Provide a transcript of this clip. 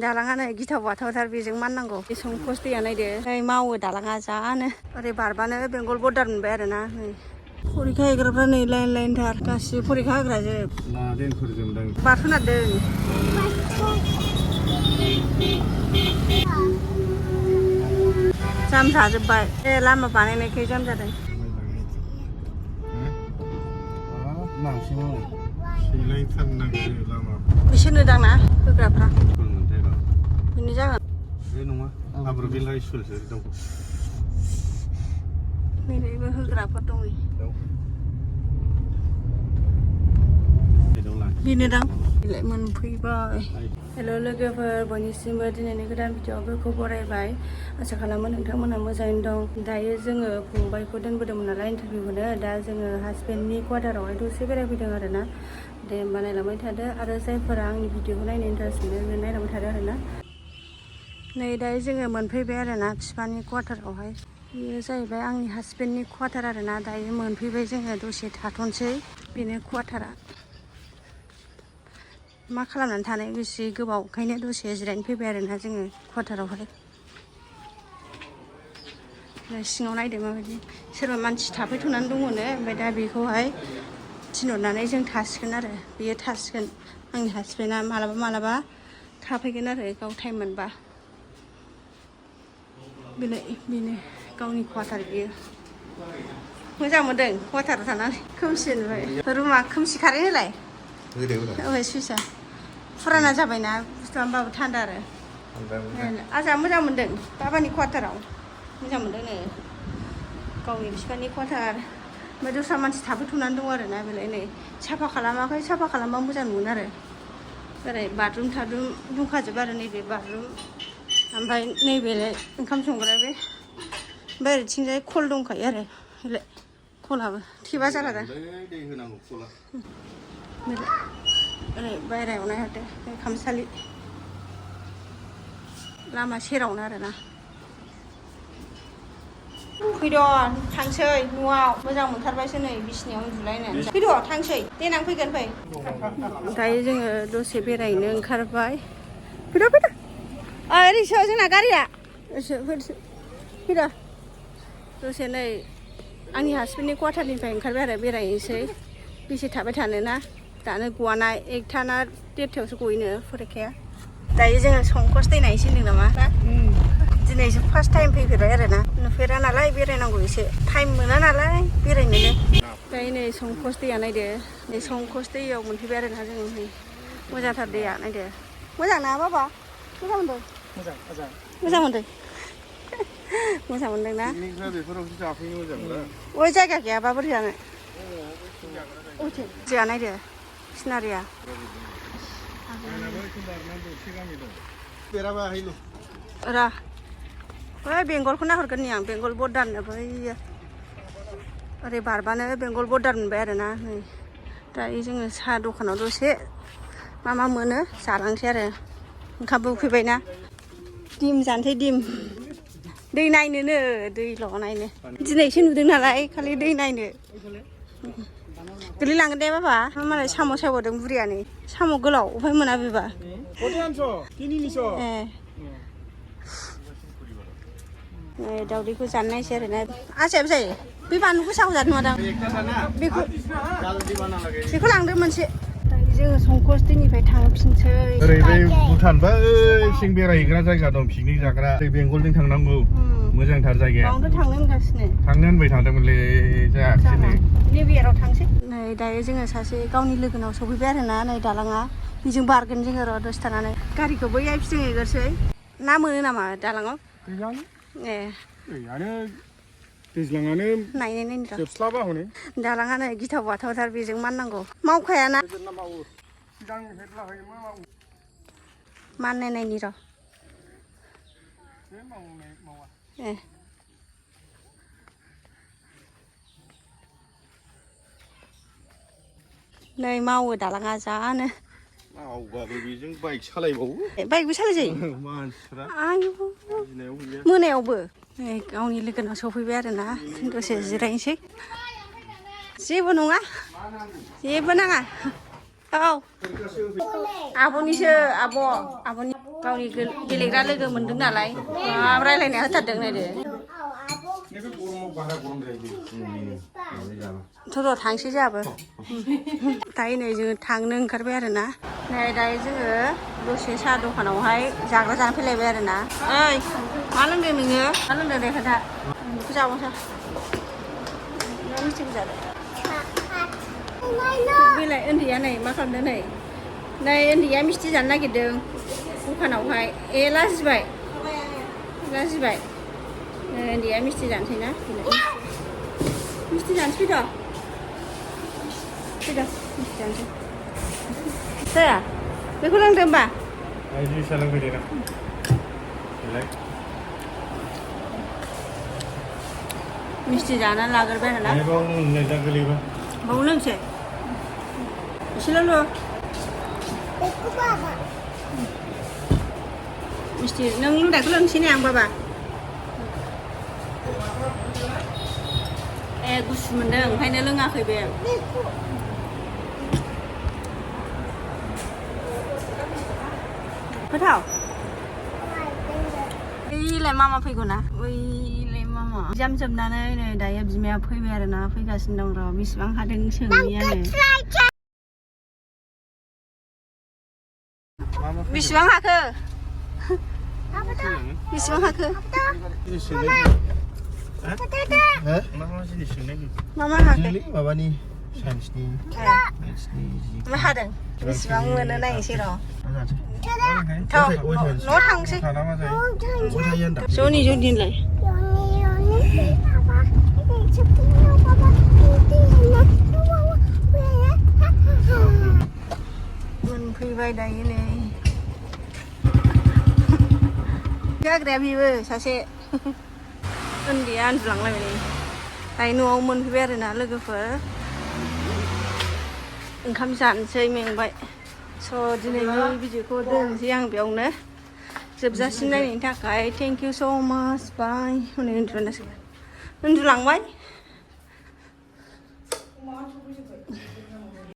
दालाङानो गिथाव बाथावथार बेजों माननांगौ बे संकस दैया नायदो नै मावो दालाङा जानो ओरै बारबानो बेंगल बर्डार मोनबाय आरोना नै फरिखा हैग्राफ्रा नै लाइन लाइनथार गासिबो फरिखा होग्राजोब बारसोनारदों जाम जाजोब्बाय ए लामा बानायनायखाय जाम जादों बिसोरनो दांना होग्राफ्रा बेनो जागोन बे नङा हाब्रु बिला स्कुलसो दं नैबेबो होग्राफोर दं बेनो दां बिलाइ मोनफैबाय हेल' लोगोफोर बयनिसिमबो दिनैनि गोदान भिडिअ'फोरखौ बरायबाय आसा खालामो नोंथांमोनहा मोजाङैनो दं दायो जोङो फंबायखौ दोनबोदोंमोन नालाय इन्टारभिउ होनो दा जोङो हासबेन्डनि क्वार्टारावहाय दसे बेरायफैदों आरोना दे होमबा नायलांबाय थादो आरो जायफोरा आंनि भिडिअ'खौ नायनो इन्टारेस्ट मोनो नायलांबाय थादो आरोना नै दायो जोङो मोनफैबाय आरोना बिफानि क्वार्टारावहाय बेयो जाहैबाय आंनि हासबेन्डनि क्वार्टार आरोना दायो मोनफैबाय जोङो दसे थाथ'नोसै बेनो क्वार्टारा मा खालामनानै थानाय बेसे गोबाव ओंखायनो दसे जिरायनो फैबाय आरोना जोङो क्वार्टारावहाय सिङाव नायदो माबायदि सोरबा मानसि थाफैथ'नानै दङनो ओमफ्राय दा बेखौहाय थिनहरनानै जों थासिगोन आरो बेयो थासिगोन आंनि हासबेन्डआ मालाबा मालाबा थाफैगोन आरो गाव टाइम मोनबा बेनो गावनि क्वार्टार बियो मोजां मोनदों क्वार्टाराव थानानै खोमसि नुबाय रुमा खोमसि खारै होलाय ओइ सुइसा फुराना जाबायना बुस्थुआ होमबाबो थान्दा आरो आजा मोजां मोनदों बाबानि क्वार्टाराव मोजां मोनदों नो गावनि बिफानि क्वार्टार ओमफ्राय दस्रा मानसि थाफैथ'नानै दं आरोना बेलाय नै साफा खालामाखै साफा खालामबा मोजां नुगोन आरो ओरै बाथरुम थाथरुम दंखाजोबो आरो नैबे बाथरुम ओमफ्राय नैबेलाय ओंखाम संग्रा बे ओमफ्राय ओरैथिंजाय कल दंखायो आरो बेलाय कलाबो थेबा जाला दा ओरै बायह्रायाव नायहरदो खामसालि लामा सेरावनो आरोना फैद' थांसै न'आव मोजां मोनथारबायसो नै बिसिनायाव उन्दुलायनानै फैद' थांसै देनां फैगोन फै दायो जोङो दसे बेरायनो ओंखारबाय फैद' ओरैसो जोंना गारिया फैद' दसे नै आंनि हासबेन्डनि क्वार्टारनिफ्राय ओंखारबाय आरो बेरायनोसै बेसे थाबाय थानोना दानो गवाना 1टा ना 1:30टायावसो गयोनो फरिखाया दायो जोङो संकस दै नायनोसै होनदों नामा दिनैसो फार्स्ट टाइम फैफेरबाय आरोना नुफेरा नालाय बेरायनांगौ एसे टाइम मोना नालाय बेरायनोनो दायो नै संकस दैया नायदो नै संकस दैयाव मोनफैबाय आरोना जों नै मोजांथार दैया नायदो मोजां ना बाबा मोजां मोनदों मोजां मोनदों मोजां मोनदों ना अय जायगा गैयाबा बोरै जानो जोंहा नायदो सिनारिया रा बै बेंगलखौ नाहरगोन आं बेंगल बर्डारनो बैयो ओरै बारबानो बेंगल बर्डार मोनबाय आरोना नै दायो जोङो साहा दखानाव दसे मा मोनो जालांसै आरो ओंखामबो उखैबायना डिम जानोसै डिम दै नायनोनो दैल' नायनो दिनैसो नुदों नालाय खालि दै नायनो गोलैलांगोन दे बाबा मालाय साम' सायबावदों बुरियानो साम' गोलाव ओमफ्राय मोना बेबा नै दावदैखौ जानो नायसै आरोना आसायाबो जायो बे बानलु गोसाखौ जानो नुवादां बेखौ लांदो मोनसे जोङो संकस दैनिफ्राय थांफिनसै ओरै बै भुटान बै सिं बेरायहैग्रा जायगा दं पिकनिक जाग्रा बै बेंगलजों थांनांगौ मोजांथार जायगाया बावनो थांनो होनगासिनो थांनो होनबाय थादोंमोनलै जायाखिसै नै निउइयाराव थांसै नै दायो जोङो सासे गावनि लोगोनाव सफैबाय आरोना नै दालाङा बेजों बारगोन जोङो र' दसे थानानै गारिखौ बैहाय फिदिंहैग्रोसै ना मोनो नामा दालाङाव ए दैज्लाङानो नायनो जोबस्लाबा हनै दालाङानो गिथाव बाथावथार बेजों माननांगौ मावखायाना माननाय नायनि र' ए नै मावो दालाङा जानो मावबाबो बेजों बाइक सालायबावो बाइकबो सालायजायो मानसिफ्रा मोनायावबो नै गावनि लोगोनाव सफैबाय आरोना दसे जिरायनोसै जेबो नङा जेबो नाङा औ आब'निसो आब'नि गावनि गेलेग्रा लोगो मोनदों नालाय माबा रायलायनाया होथारदों नायदो थ' थांसै जोंहाबो दायो नै जोङो थांनो ओंखारबाय आरोना नै दायो जोङो दसे साहा दखानावहाय जाग्रा जानो फैलायबाय आरोना ओइ मा लोंदों नोङो मा लोंदों दे खोन्था बेखौ जाबावसै मिस्टिखौ जादों बेलाय उन्दैया नै मा खालामदों नै उन्दैया मिस्टि जानो नागिरदों दखानावहाय लाजिबाय उन्दैया मिस्टि जानोसै ना मिस्टि जानोसै फैद' मिस्टि जानोसै जाया बेखौ लोंदो होमबा मिस्टि जानानै लाग्रोबाय आरोना बाव लोंसै एसेल' मिस्टि नों लोंनायखौ लोंसै ने आं बाबा गुसु मोनदों ओंखायनो लोङाखै बे गोथाव ओइलाय मामा फैगौ ना ओइलाय मामा एगजाम जोबनानै नै दायो बिमाया फैबाय आरोना फैगासिनो दं र' बेसेबां हादों सोंनियानो बेसेबां हाखो मा हाखो माबानि साइन्सनि मा हादों बेसेबां मोनो नायनोसै र' न'आव थांसै ज'निलाय मोनफैबाय दायो नै जाग्राया बेबो सासे उन्दैया उन्दुलांलायबाय नै दायो न'आव मोनफैबाय आरोना लोगोफोर ओंखाम जानोसै मेंबाय स' दिनैनि भिडिअखौ दोनसै आं बेयावनो जोबजासिम नायनायनि थाखाय थेंक इउ स' माच बाय हनै उन्दुलांबाय